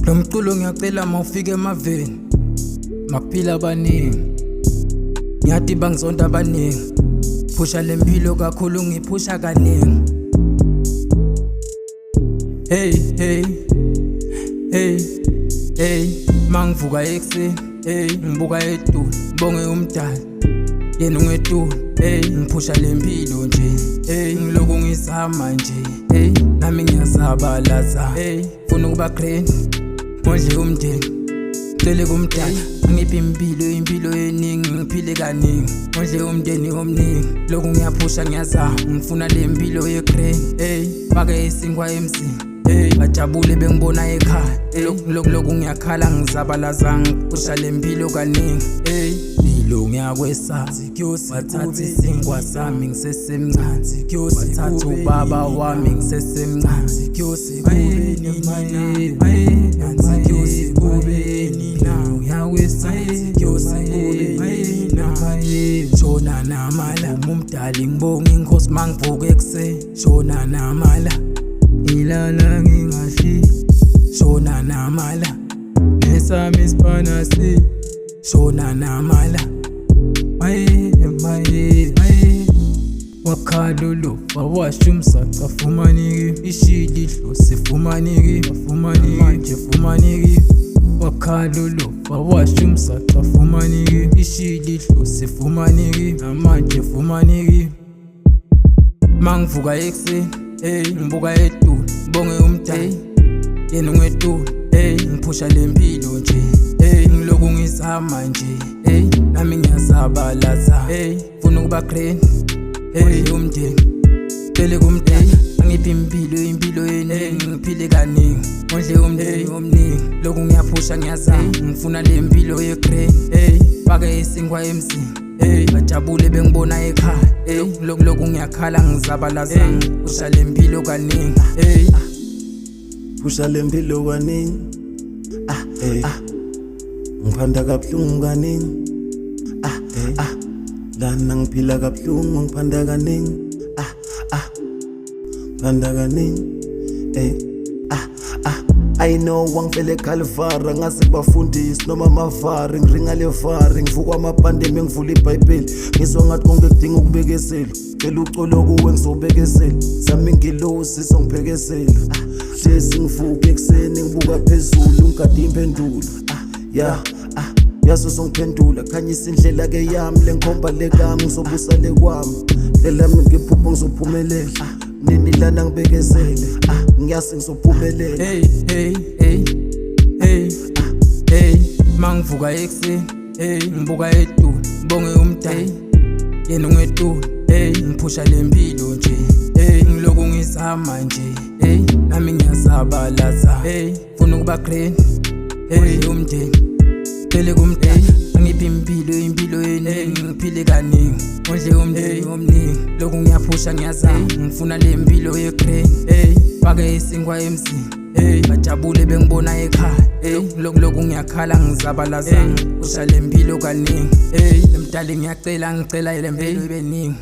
Lo mculo ngiyacela mawufike emaveni, makuphila abaningi. Ngiyathi bangizonda abaningi. Phusha lempilo kakhulu, ngiphusha kaningi. Hey hey hey hey, mangivuka ekuseni, hey, ngibuka etulu, ngibonge umdali yena ungetulu. Hey, ngiphusha lempilo nje, hey, ngiloku ngizama nje, hey, nami ngiyazabalaza, hey, funa ukuba grand, ngondle umndeni, cele kumdala angiphi impilo, impilo eningi, ngiphile kaningi, ngondle umndeni omningi. Lokhu ngiyaphusha, ngiyazama, ngifuna le mpilo ye-grand, hey, fake isinkwa emzini, hey, bajabule bengibona ekhaya. Lokhu ngiyakhala, ngizabalaza, ngiphusha le mpilo kaningi. Hey, mpilo ngiyakwesaba, bathatha isinkwa sami ngisesemncane, bathatha ubaba wami ngisesemncane. Kube nini na? Kube nina? Kube nina? Shona namala umdali, ngibonga inkosi mangivuka ekuseni. Shona namala, ngilala ngingashi. Shona namala, nesami isipana si. Shona namala, maye maye maye. Wakhala wawasha umsaca, fumaniki ishili idlozi, fumaniki, fumaniki manje, fumaniki. Wakhala wawasha umsaca, fumaniki ishili idlozi, fumaniki namanje, fumaniki. Mangivuka ekuseni, hey, ngibuka etulu, ngibonge umdali yena ungetulu. Hey, ngiphusha lempilo nje, hey, ngiloku ngizama nje, hey, nami ngiyazabalaza, hey, funa ukuba grand, hey, umndeni, cele kumdali angiphi impilo, impilo eningi, ngiphile kaningi, ngondle umndeni omningi. Lokhu ngiyaphusha, ngiyazama, ngifuna le mpilo ye-grand, hey, fake isinkwa emzini, hey, bajabule bengibona ekhaya. Hey, lokhu ngiyakhala, ngizabalaza, ngiphusha le mpilo kaningi. Hey. Phusha lempilo kaningi, ah eh ah, ngiphanda kabuhlungu kaningi, ah eh ah, lana ngiphila kabuhlungu, ngiphanda kaningi, ah ah, ngiphanda kaningi, eh ah ah. I know wangifele Calvary, ngase kubafundisi noma amavari, ngiringa levari, ngivukwa amabhande, ngivula iBhayibheli, ngizwa ngathi konke kudinga ukubekezela. Cela ucolo kuwe, ngizobekezela, sami ingilosi izongiphekezela. Hlezi ngivuke ekuseni, ngibuka phezulu, ngigade impendulo ya yaso songiphendula, khanyisa indlela ke yami lenkhomba lekami, ngizobusa lekwami ndlela yami, ngiphupha ngizophumelela nini lana, ngibekezele, ngiyase ngizophumelela. Hey hey hey hey hey, mangivuka ekuseni, hey, ngibuka etulu, ngibonge umdali yena ungetulu. Hey, ngiphusha lempilo nje, hey, ngiloku ngizama nje, hey, nami ngiyazabalaza, hey, funa ukuba grand, hey, umndeni, cele kumdali angiphi impilo, impilo eningi, ngiphile kaningi, ngondle umndeni omningi. Lokhu ngiyaphusha, ngiyazama, ngifuna le mpilo ye-grand, hey, fake isinkwa emzini, hey, bajabule bengibona ekhaya. Hey, lokhu ngiyakhala, ngizabalaza, ngiphusha le mpilo kaningi. Hey, mdali ngiyacela, ngicela le mpilo ibe ningi.